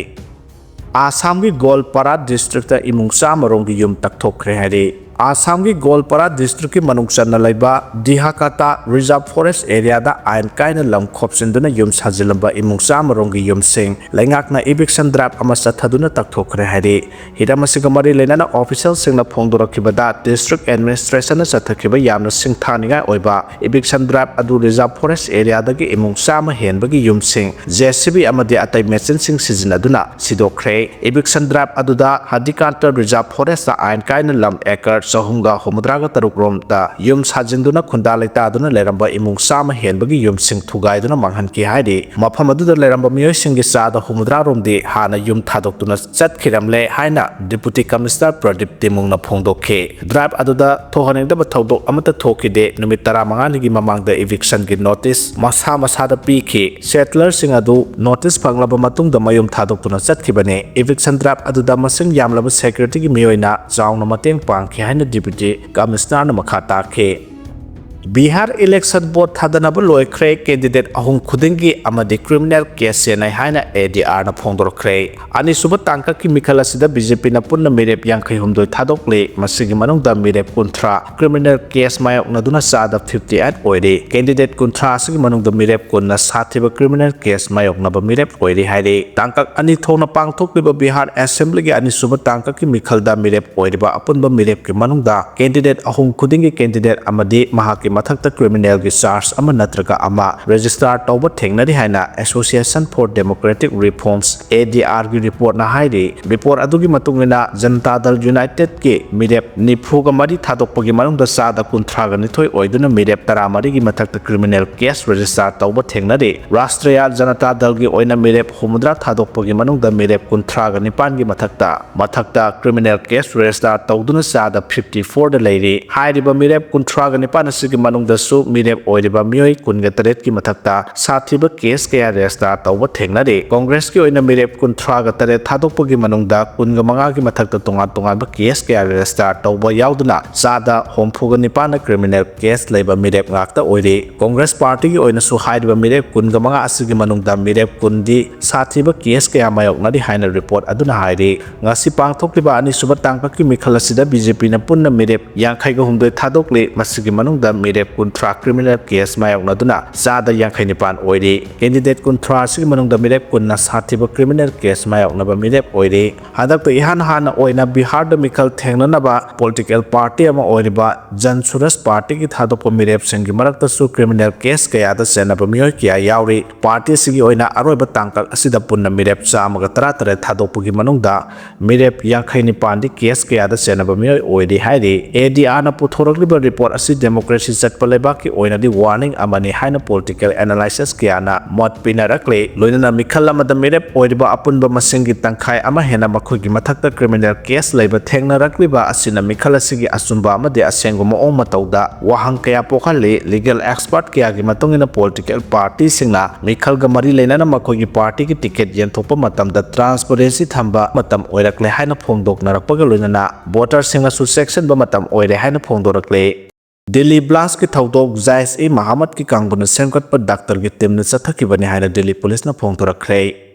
ꯑꯥꯁꯥꯝꯒꯤ ꯒꯣꯜꯄꯥꯔꯥ ꯗꯤꯁꯇ꯭ꯔꯤꯛꯇ ꯏꯃꯨꯡ ꯆꯥꯝꯃ ꯔꯣꯝꯒꯤ ꯌꯨꯝ ꯇꯛꯊꯣꯛꯈ꯭ꯔꯦ ꯍꯥꯏꯔꯤ꯫ ꯑꯥꯁꯥꯝꯒꯤ ꯒꯣꯜꯄꯥꯔꯥ ꯗꯤꯁꯇ꯭ꯔꯤꯛꯀꯤ ꯃꯅꯨꯡ ꯆꯟꯅ ꯂꯩꯕ ꯗꯤꯍꯥꯀꯥꯇꯥ ꯔꯤꯖꯥꯔꯚ ꯐꯣꯔꯦꯁ ꯑꯦꯔꯤꯌꯥꯗ ꯑꯥꯏꯟ ꯀꯥꯏꯅ ꯂꯝ ꯈꯣꯞꯆꯤꯟꯗꯨꯅ ꯌꯨꯝ ꯁꯥꯖꯤꯜꯂꯝꯕ ꯏꯃꯨꯡ ꯆꯥꯝꯃ ꯔꯣꯝꯒꯤ ꯌꯨꯝꯁꯤꯡ ꯂꯩꯉꯥꯛꯅ ꯏꯚꯤꯛꯁꯟ ꯗ꯭ꯔꯥꯏꯚ ꯑꯃ ꯆꯠꯊꯗꯨꯅ ꯇꯛꯊꯣꯛꯈ꯭ꯔꯦ ꯍꯥꯏꯔꯤ꯫ ꯍꯤꯔꯝ ꯑꯁꯤꯒ ꯃꯔꯤ ꯂꯩꯅꯅ ꯑꯣꯐꯤꯁꯤꯌꯦꯜꯁꯤꯡꯅ ꯐꯣꯡꯗꯣꯔꯛꯈꯤꯕꯗ, ꯗꯤꯁꯇ꯭ꯔꯤꯛ ꯑꯦꯗꯃꯤꯅꯤꯁꯇ꯭ꯔꯦꯁꯟꯅ ꯆꯠꯊꯈꯤꯕ ꯌꯥꯝꯅ ꯁꯤꯡꯊꯥꯅꯤꯡꯉꯥꯏ ꯑꯣꯏꯕ ꯏꯚꯤꯛꯁꯟ ꯗ꯭ꯔꯥꯏꯚ ꯑꯗꯨ ꯔꯤꯖꯥꯔꯚ ꯐꯣꯔꯦꯁ ꯑꯦꯔꯤꯌꯥꯗꯒꯤ ꯏꯃꯨꯡ ꯆꯥꯝꯃ ꯍꯦꯟꯕꯒꯤ ꯌꯨꯝꯁꯤꯡ ꯖꯦ ꯁꯤ ꯕꯤ ꯑꯃꯗꯤ ꯑꯇꯩ ꯃꯦꯆꯤꯟꯁꯤꯡ ꯁꯤꯖꯤꯟꯅꯗꯨꯅ ꯁꯤꯗꯣꯛꯈ꯭ꯔꯦ꯫ ꯏꯚꯤꯛꯁꯟ ꯗ꯭ꯔꯥꯏꯚ ꯑꯗꯨꯗ ꯍꯗꯤꯀꯥꯟꯇ ꯔꯤꯖꯥꯔꯚ ꯐꯣꯔꯦꯁꯇ ꯑꯥꯏꯟ ꯀꯥꯏꯅ ꯂꯝ ꯑꯦꯀꯔ ꯆꯍꯨꯝꯒ ꯍꯨꯝꯐꯨꯇꯔꯥꯒ ꯇꯔꯨꯛ ꯔꯣꯝꯗ ꯌꯨꯝ ꯁꯥꯖꯤꯟꯗꯨꯅ ꯈꯨꯟꯗꯥ ꯂꯩꯇꯥꯗꯨꯅ ꯂꯩꯔꯝꯕ ꯏꯃꯨꯡ ꯆꯥꯝꯃ ꯍꯦꯟꯕꯒꯤ ꯌꯨꯝꯁꯤꯡ ꯊꯨꯒꯥꯏꯗꯨꯅ ꯃꯥꯡꯍꯟꯈꯤ ꯍꯥꯏꯔꯤ꯫ ꯃꯐꯝ ꯑꯗꯨꯗ ꯂꯩꯔꯝꯕ ꯃꯤꯑꯣꯏꯁꯤꯡꯒꯤ ꯆꯥꯗ ꯍꯨꯝꯐꯨꯇꯔꯥ ꯔꯣꯝꯗꯤ ꯍꯥꯟꯅ ꯌꯨꯝ ꯊꯥꯗꯣꯛꯇꯨꯅ ꯆꯠꯈꯤꯔꯝꯂꯦ ꯍꯥꯏꯅ ꯗꯤꯄꯨꯇꯤ ꯀꯃꯤꯁꯅꯔ ꯄ꯭ꯔꯗꯤꯞ ꯇꯤꯃꯨꯡꯅ ꯐꯣꯡꯗꯣꯛꯈꯤ꯫ ꯗ꯭ꯔꯥꯏꯚ ꯑꯗꯨꯗ ꯊꯣꯛꯍꯟꯅꯤꯡꯗꯕ ꯊꯧꯗꯣꯛ ꯑꯃꯠꯇ ꯊꯣꯛꯈꯤꯗꯦ꯫ ꯅꯨꯃꯤꯠ ꯇꯔꯥꯃꯉꯥꯅꯤꯒꯤ ꯃꯃꯥꯡꯗ ꯏꯚꯤꯛꯁꯟꯒꯤ ꯅꯣꯇꯤꯁ ꯃꯁꯥ ꯃꯁꯥꯗ ꯄꯤꯈꯤ꯫ ꯁꯦꯇꯂꯔꯁꯤꯡ ꯑꯗꯨ ꯅꯣꯇꯤꯁ ꯐꯪꯂꯕ ꯃꯇꯨꯡꯗ ꯃꯌꯨꯝ ꯊꯥꯗꯣꯛꯇꯨꯅ ꯆꯠꯈꯤꯕꯅꯤ꯫ ꯏꯚꯤꯛꯁꯟ ꯗ꯭ꯔꯥꯏꯚ ꯑꯗꯨꯗ ꯃꯁꯤꯡ ꯌꯥꯝꯂꯕ ꯁꯦꯀ꯭ꯌꯨꯔꯤꯇꯤꯒꯤ ꯃꯤꯑꯣꯏꯅ ꯆꯥꯎꯅ ꯃꯇꯦꯡ ꯄꯥꯡꯈꯤ ꯍꯥꯏꯅ ꯗꯤꯄꯨꯇꯤ ꯀꯃꯤꯁꯅꯔꯅ ꯃꯈꯥ ꯇꯥꯈꯤ꯫ ꯕꯤꯍꯥꯔ ꯏꯂꯦꯛꯁꯟ ꯚꯣꯠ ꯊꯥꯗꯅꯕ ꯂꯣꯏꯈ꯭ꯔꯦ꯫ ꯀꯦꯟꯗꯤꯗꯦꯠ ꯑꯍꯨꯝ ꯈꯨꯗꯤꯡꯒꯤ ꯑꯃꯗꯤ ꯀ꯭ꯔꯤꯃꯤꯅꯦꯜ ꯀꯦꯁ ꯆꯦꯟꯅꯩ ꯍꯥꯏꯅ ꯑꯦ ꯗꯤ ꯑꯥꯔꯅ ꯐꯣꯡꯗꯣꯔꯛꯈ꯭ꯔꯦ꯫ ꯑꯅꯤꯁꯨꯕ ꯇꯥꯡꯀꯛꯀꯤ ꯃꯤꯈꯜ ꯑꯁꯤꯗ ꯕꯤ ꯖꯦ ꯄꯤꯅ ꯄꯨꯟꯅ ꯃꯤꯔꯦꯞ ꯌꯥꯡꯈꯩ ꯍꯨꯝꯗꯣꯏ ꯊꯥꯗꯣꯛꯂꯤ꯫ ꯃꯁꯤꯒꯤ ꯃꯅꯨꯡꯗ ꯃꯤꯔꯦꯞ ꯀꯨꯟꯊ꯭ꯔꯥ ꯀ꯭ꯔꯤꯃꯤꯅꯦꯜ ꯀꯦꯁ ꯃꯥꯌꯣꯛꯅꯗꯨꯅ ꯆꯥꯗ ꯐꯤꯐꯇꯤ ꯑꯩꯠ ꯑꯣꯏꯔꯤ꯫ ꯀꯦꯟꯗꯤꯗꯦꯠ ꯀꯨꯟꯊ꯭ꯔꯥ ꯑꯁꯤꯒꯤ ꯃꯅꯨꯡꯗ ꯃꯤꯔꯦꯞ ꯀꯨꯟꯅ ꯁꯥꯊꯤꯕ ꯀ꯭ꯔꯤꯃꯤꯅꯦꯜ ꯀꯦꯁ ꯃꯥꯌꯣꯛꯅꯕ ꯃꯤꯔꯦꯞ ꯑꯣꯏꯔꯤ ꯍꯥꯏꯔꯤ꯫ ꯇꯥꯡꯀꯛ ꯑꯅꯤ ꯊꯣꯛꯅ ꯄꯥꯡꯊꯣꯛꯂꯤꯕ ꯕꯤꯍꯥꯔ ꯑꯦꯁꯦꯝꯕ꯭ꯂꯤꯒꯤ ꯑꯅꯤꯁꯨꯕ ꯇꯥꯡꯀꯛꯀꯤ ꯃꯤꯈꯜꯗ ꯃꯤꯔꯦꯞ ꯑꯣꯏꯔꯤꯕ ꯑꯄꯨꯟꯕ ꯃꯤꯔꯦꯞꯀꯤ ꯃꯅꯨꯡꯗ ꯀꯦꯟꯗꯤꯗꯦꯠ ꯑꯍꯨꯝ ꯈꯨꯗꯤꯡꯒꯤ ꯀꯦꯟꯗꯤꯗꯦꯠ ꯑꯃꯗꯤ ꯃꯍꯥꯛꯀꯤ ꯃꯊꯛꯇ ꯀ꯭ꯔꯤꯃꯤꯅꯦꯜꯒꯤ ꯆꯥꯔꯖ ꯑꯃ ꯅꯠꯇ꯭ꯔꯒ ꯑꯃ ꯔꯦꯖꯤꯁꯇꯥꯔ ꯇꯧꯕ ꯊꯦꯡꯅꯔꯤ ꯍꯥꯏꯅ Association for Democratic Reforms, ꯑꯦ ꯗꯤ ꯑꯥꯔꯒꯤ ꯔꯤꯄꯣꯔꯠꯅ ꯍꯥꯏꯔꯤ꯫ ꯔꯤꯄꯣꯔꯠ ꯑꯗꯨꯒꯤ ꯃꯇꯨꯡ ꯏꯟꯅ, ꯖꯅꯇꯥ ꯗꯜ ꯌꯨꯅꯥꯏꯇꯦꯗꯀꯤ ꯃꯤꯔꯦꯞ ꯅꯤꯐꯨꯒ ꯃꯔꯤ ꯊꯥꯗꯣꯛꯄꯒꯤ ꯃꯅꯨꯡꯗ ꯆꯥꯗ ꯀꯨꯟꯊ꯭ꯔꯥꯒ ꯅꯤꯊꯣꯏ ꯑꯣꯏꯗꯨꯅ ꯃꯤꯔꯦꯞ ꯇꯔꯥꯃꯔꯤꯒꯤ ꯃꯊꯛꯇ ꯀ꯭ꯔꯤꯃꯤꯅꯦꯜ ꯀꯦꯁ ꯔꯦꯖꯤꯁꯇꯥꯔ ꯇꯧꯕ ꯊꯦꯡꯅꯔꯤ꯫ ꯔꯥꯁꯇ꯭ꯔꯤꯌꯥ ꯖꯅꯇꯥ ꯗꯜꯒꯤ ꯑꯣꯏꯅ ꯃꯤꯔꯦꯞ ꯍꯨꯝꯐꯨꯇꯔꯥ ꯊꯥꯗꯣꯛꯄꯒꯤ ꯃꯅꯨꯡꯗ ꯃꯤꯔꯦꯞ ꯀꯨꯟꯊ꯭ꯔꯥꯒ ꯅꯤꯄꯥꯟꯒꯤ ꯃꯊꯛꯇ, ꯃꯊꯛꯇ ꯀ꯭ꯔꯤꯃꯤꯅꯦꯜ ꯀꯦꯁ ꯔꯦꯖꯤꯁꯇꯥꯔ ꯇꯧꯗꯨꯅ ꯆꯥꯗ ꯐꯤꯐꯇꯤ ꯐꯣꯔꯗ ꯂꯩꯔꯤ꯫ ꯍꯥꯏꯔꯤꯕ ꯃꯤꯔꯦꯞ ꯀꯨꯟꯊ꯭ꯔꯥꯒ ꯅꯤꯄꯥꯟ ꯑꯁꯤꯒꯤ ꯃꯅꯨꯡꯗꯁꯨ ꯃꯤꯔꯦꯞ ꯑꯣꯏꯔꯤꯕ ꯃꯤꯑꯣꯏ ꯀꯨꯟꯒ ꯇꯔꯦꯠꯀꯤ ꯃꯊꯛꯇ ꯁꯥꯊꯤꯕ ꯀꯦꯁ ꯀꯌꯥ ꯔꯦꯖꯤꯁꯇꯥꯔ ꯇꯧꯕ ꯊꯦꯡꯅꯔꯤ꯫ ꯀꯣꯡꯒ꯭ꯔꯦꯁꯀꯤ ꯑꯣꯏꯅ ꯃꯤꯔꯦꯞ ꯀꯨꯟꯊ꯭ꯔꯥꯒ ꯇꯔꯦꯠ ꯊꯥꯗꯣꯛꯄꯒꯤ ꯃꯅꯨꯡꯗ ꯀꯨꯟꯒ ꯃꯉꯥꯒꯤ ꯃꯊꯛꯇ ꯇꯣꯉꯥꯟ ꯇꯣꯉꯥꯟꯕ ꯀꯦꯁ ꯀꯌꯥ ꯔꯦꯖꯤꯁꯇꯥꯔ ꯇꯧꯕ ꯌꯥꯎꯗꯨꯅ ꯆꯥꯗ ꯍꯨꯝꯐꯨꯒ ꯅꯤꯄꯥꯟꯅ ꯀ꯭ꯔꯤꯃꯤꯅꯦꯜ ꯀꯦꯁ ꯂꯩꯕ ꯃꯤꯔꯦꯞ ꯉꯥꯛꯇ ꯑꯣꯏꯔꯤ꯫ ꯀꯣꯡꯒ꯭ꯔꯦꯁ ꯄꯥꯔꯇꯤꯒꯤ ꯑꯣꯏꯅꯁꯨ ꯍꯥꯏꯔꯤꯕ ꯃꯤꯔꯦꯞ ꯀꯨꯟꯒ ꯃꯉꯥ ꯑꯁꯤꯒꯤ ꯃꯅꯨꯡꯗ ꯃꯤꯔꯦꯞ ꯀꯨꯟꯗꯤ ꯁꯥꯊꯤꯕ ꯀꯦꯁ ꯀꯌꯥ ꯃꯥꯌꯣꯛꯅꯔꯤ ꯍꯥꯏꯅ ꯔꯤꯄꯣꯔꯠ ꯑꯗꯨꯅ ꯍꯥꯏꯔꯤ꯫ ꯉꯁꯤ ꯄꯥꯡꯊꯣꯛꯂꯤꯕ ꯑꯅꯤꯁꯨꯕ ꯇꯥꯡꯀꯛꯀꯤ ꯃꯤꯈꯜ ꯑꯁꯤꯗ ꯕꯤ ꯖꯦ ꯄꯤꯅ ꯄꯨꯟꯅ ꯃꯤꯔꯦꯞ ꯌꯥꯡꯈꯩꯒ ꯍꯨꯝꯗꯣꯏ ꯊꯥꯗꯣꯛꯂꯤ꯫ ꯃꯁꯤꯒꯤ ꯃꯅꯨꯡꯗ ꯃꯤꯔꯦꯞ ꯀꯨꯟꯊ꯭ꯔꯥ ꯀ꯭ꯔꯤꯃꯤꯅꯦꯜ ꯀꯦꯁ ꯃꯥꯌꯣꯛꯅꯗꯨꯅ ꯆꯥꯗ ꯌꯥꯡꯈꯩ ꯅꯤꯄꯥꯟ ꯑꯣꯏꯔꯤ꯫ ꯀꯦꯟꯗꯤꯗꯦꯠ ꯀꯨꯟꯊ꯭ꯔꯥ ꯑꯁꯤꯒꯤ ꯃꯅꯨꯡꯗ ꯃꯤꯔꯦꯞ ꯀꯨꯟꯅ ꯁꯥꯊꯤꯕ ꯀ꯭ꯔꯤꯃꯤꯅꯦꯜ ꯀꯦꯁ ꯃꯥꯌꯣꯛꯅꯕ ꯃꯤꯔꯦꯞ ꯑꯣꯏꯔꯤ꯫ ꯍꯟꯗꯛꯇ ꯏꯍꯥꯟ ꯍꯥꯟꯅ ꯑꯣꯏꯅ ꯕꯤꯍꯥꯔꯗ ꯃꯤꯈꯜ ꯊꯦꯡꯅꯅꯕ ꯄꯣꯂꯤꯇꯤꯀꯦꯜ ꯄꯥꯔꯇꯤ ꯑꯃ ꯑꯣꯏꯔꯤꯕ ꯖꯟ ꯁꯨꯔꯖ ꯄꯥꯔꯇꯤꯒꯤ ꯊꯥꯗꯣꯛꯄ ꯃꯤꯔꯦꯞꯁꯤꯡꯒꯤ ꯃꯔꯛꯇꯁꯨ ꯀ꯭ꯔꯤꯃꯤꯅꯦꯜ ꯀꯦꯁ ꯀꯌꯥꯗ ꯆꯦꯟꯅꯕ ꯃꯤꯑꯣꯏ ꯀꯌꯥ ꯌꯥꯎꯔꯤ꯫ ꯄꯥꯔꯇꯤ ꯑꯁꯤꯒꯤ ꯑꯣꯏꯅ ꯑꯔꯣꯏꯕ ꯇꯥꯡꯀꯛ ꯑꯁꯤꯗ ꯄꯨꯟꯅ ꯃꯤꯔꯦꯞ ꯆꯥꯝꯃꯒ ꯇꯔꯥ ꯇꯔꯦꯠ ꯊꯥꯗꯣꯛꯄꯒꯤ ꯃꯅꯨꯡꯗ ꯃꯤꯔꯦꯞ ꯌꯥꯡꯈꯩ ꯅꯤꯄꯥꯟꯗꯤ ꯀꯦꯁ ꯀꯌꯥꯗ ꯆꯦꯟꯅꯕ ꯃꯤꯑꯣꯏ ꯑꯣꯏꯔꯤ ꯍꯥꯏꯔꯤ꯫ ꯑꯦ ꯗꯤ ꯑꯥꯔꯅ ꯄꯨꯊꯣꯔꯛꯂꯤꯕ ꯔꯤꯄꯣꯔꯠ ꯑꯁꯤ ꯗꯦꯃꯣꯀ꯭ꯔꯦꯁꯤ ꯆꯠꯄ ꯂꯩꯕꯥꯛꯀꯤ ꯑꯣꯏꯅꯗꯤ ꯋꯥꯔꯅꯤꯡ ꯑꯃꯅꯤ ꯍꯥꯏꯅ ꯄꯣꯂꯤꯇꯤꯀꯦꯜ ꯑꯦꯅꯥꯂꯥꯏꯁꯤꯁ ꯀꯌꯥꯅ ꯃꯣꯠ ꯄꯤꯅꯔꯛꯂꯤ꯫ ꯂꯣꯏꯅꯅ ꯃꯤꯈꯜ ꯑꯃꯗ ꯃꯤꯔꯦꯞ ꯑꯣꯏꯔꯤꯕ ꯑꯄꯨꯟꯕ ꯃꯁꯤꯡꯒꯤ ꯇꯪꯈꯥꯏ ꯑꯃ ꯍꯦꯟꯅ ꯃꯈꯣꯏꯒꯤ ꯃꯊꯛꯇ ꯀ꯭ꯔꯤꯃꯤꯅꯦꯜ ꯀꯦꯁ ꯂꯩꯕ ꯊꯦꯡꯅꯔꯛꯂꯤꯕ ꯑꯁꯤꯅ ꯃꯤꯈꯜ ꯑꯁꯤꯒꯤ ꯑꯆꯨꯝꯕ ꯑꯃꯗꯤ ꯑꯁꯦꯡꯕ ꯃꯑꯣꯡ ꯃꯇꯧꯗ ꯋꯥꯍꯪ ꯀꯌꯥ ꯄꯣꯛꯍꯜꯂꯤ꯫ ꯂꯤꯒꯦꯜ ꯑꯦꯛꯁꯄꯔꯠ ꯀꯌꯥꯒꯤ ꯃꯇꯨꯡ ꯏꯟꯅ ꯄꯣꯂꯤꯇꯤꯀꯦꯜ ꯄꯥꯔꯇꯤꯁꯤꯡꯅ ꯃꯤꯈꯜꯒ ꯃꯔꯤ ꯂꯩꯅꯅ ꯃꯈꯣꯏꯒꯤ ꯄꯥꯔꯇꯤꯒꯤ ꯇꯤꯀꯦꯠ ꯌꯦꯟꯊꯣꯛꯄ ꯃꯇꯝꯗ ꯇ꯭ꯔꯥꯟꯁꯄꯔꯦꯟꯁꯤ ꯊꯝꯕ ꯃꯇꯝ ꯑꯣꯏꯔꯛꯂꯦ ꯍꯥꯏꯅ ꯐꯣꯡꯗꯣꯛꯅꯔꯛꯄꯒ ꯂꯣꯏꯅꯅ ꯚꯣꯇꯔꯁꯤꯡꯅꯁꯨ ꯆꯦꯛꯁꯤꯟꯕ ꯃꯇꯝ ꯑꯣꯏꯔꯦ ꯍꯥꯏꯅ ꯐꯣꯡꯗꯣꯔꯛꯂꯦ꯫ ꯗꯤꯜꯂꯤ ꯕ꯭ꯂꯥꯁꯀꯤ ꯊꯧꯗꯣꯛ ꯖꯥꯏꯁ ꯏ ꯃꯍꯥꯃꯠꯀꯤ ꯀꯥꯡꯕꯨꯅ ꯁꯦꯝꯒꯠꯄ ꯗꯥꯛꯇꯔꯒꯤ ꯇꯤꯝꯅ ꯆꯠꯊꯈꯤꯕꯅꯤ ꯍꯥꯏꯅ ꯗꯤꯜꯂꯤ ꯄꯨꯂꯤꯁꯅ ꯐꯣꯡꯗꯣꯔꯛꯈ꯭ꯔꯦ꯫